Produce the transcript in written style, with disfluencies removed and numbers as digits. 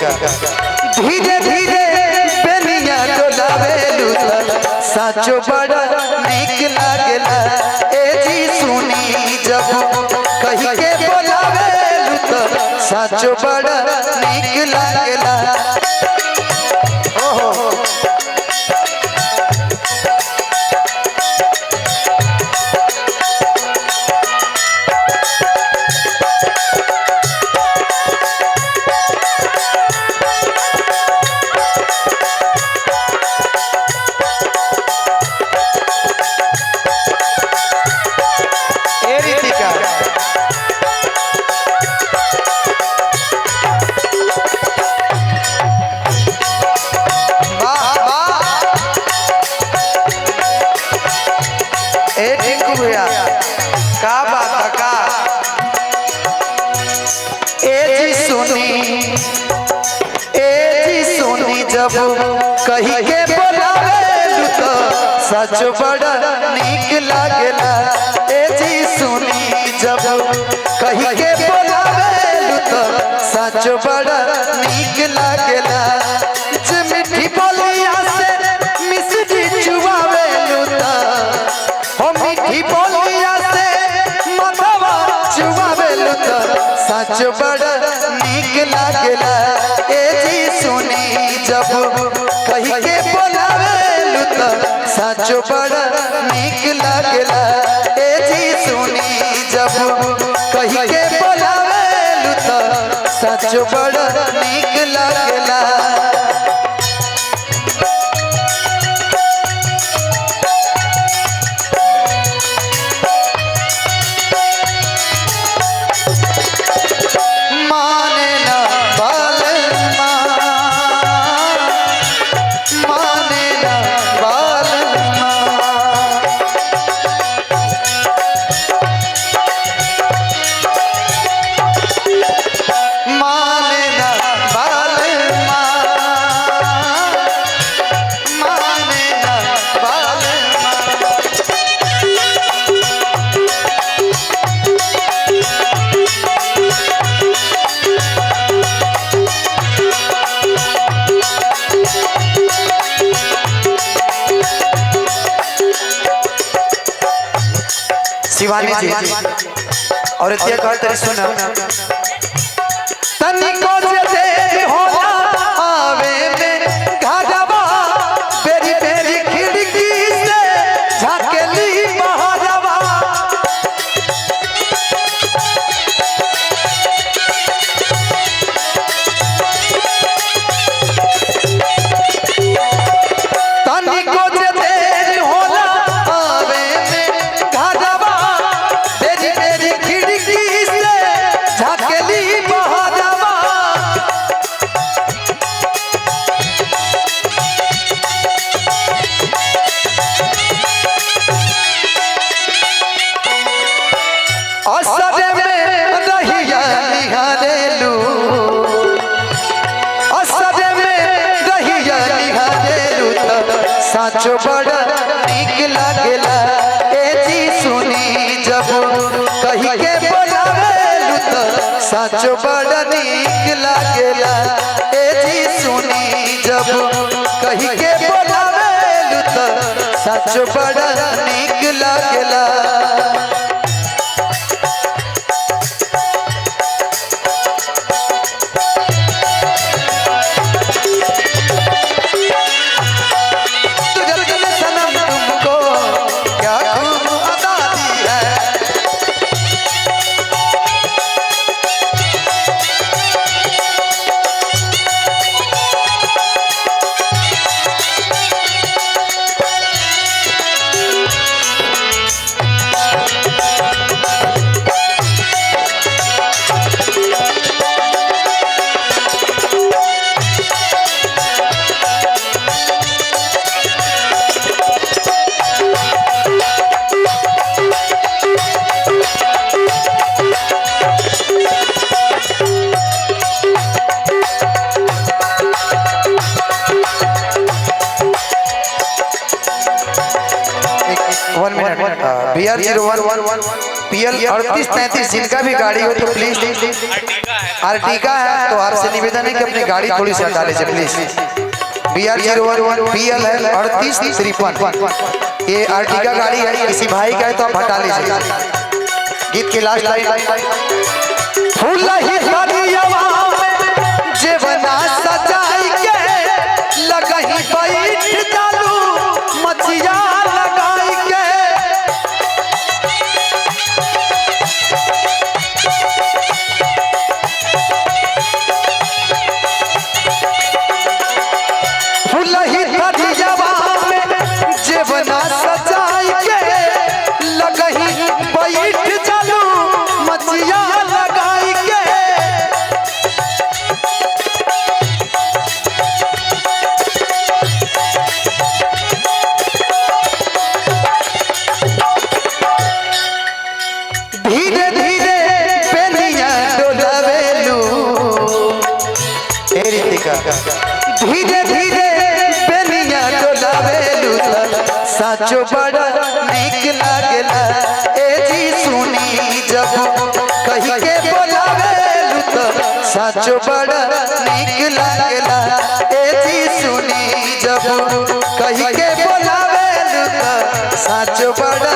रितिका धीरे धीरे बेनिया डोलावेलू त साचो बड़ा नीक लागेला। ए जी सुनी जब कही के बोलावेलू त साचो बड़ा नीक लागेला। ओहो ए रितिका वाह वाह। ए टिंकू भैया का बात है का। ए जी सुनी, ए जी सुनी जब कही के बोलावेलू त सच बड़ा नीक लागेला। ए जी सुनी जब कही के बोलावेलू त सच बड़ा नीक लागेला। जे मीठी बोलिया से मिश्री चुआवेलू त हो मीठी बोलिया से मधवा चुआवेलू त सच बड़ा नीक लागेला। ए जी सुनी जब कही के बोलावेलू त सच बड़ा नीक लागेला। ए जी सुनी जब कही के बोलावेलू त सच बड़ा नीक लागेला। माने ना बालमा, माने ना बालमा। माने ना बालमा, माने ना बालमा। शिवानी जी और इतिया कहत सुना तनिको जे देर होला आवे में घरवा बेरी बेरी खिड़की से झाकेली बहरवा। तनिको जे देर होला आवे में घरवा बेरी बेरी खिड़की से झाकेली बहरवा। असर में रहिया निहारेलू, असर में रहिया निहारेलू त साचो बड़ा नीक लागेला। ए जी सुनी जब कही के बोलावेलू त साचो बड़ा नीक लागेला। ए जी सुनी जब कही के बोलावेलू त साचो बड़ा नीक लागेला। तुझ सनम तुमको क्या खूब अदा दी है। BR 01 PL 3833, जिनका भी गाड़ी हो तो प्लीज, आर्टिका है तो आपसे निवेदन है कि अपनी गाड़ी थोड़ी सी हटा लीजिए प्लीज। BR 01 PL है 3853, ये आर्टिका गाड़ी है, किसी भाई का है तो आप हटा लीजिए। गीत की लास्ट लाइन, फूल ही दरियावा में जेवना सजाई के लगही बैठ जालू मचिया लगाई के। फूल ही दरियावा में जेवना सजाई के लगही बैठ जालू मचिया लगाई के। धीरे धीरे बेनिया डोलावेलू, ए रितिका, धीरे धीरे बेनिया डोलावेलू, साचो बड़ा नीक लागेला। ए जी सुनी जब कही के बोलावेलू तो साचो बड़ा नीक लागेला। ए जी सुनी जब कही के बोलावेलू तो साचो बड़ा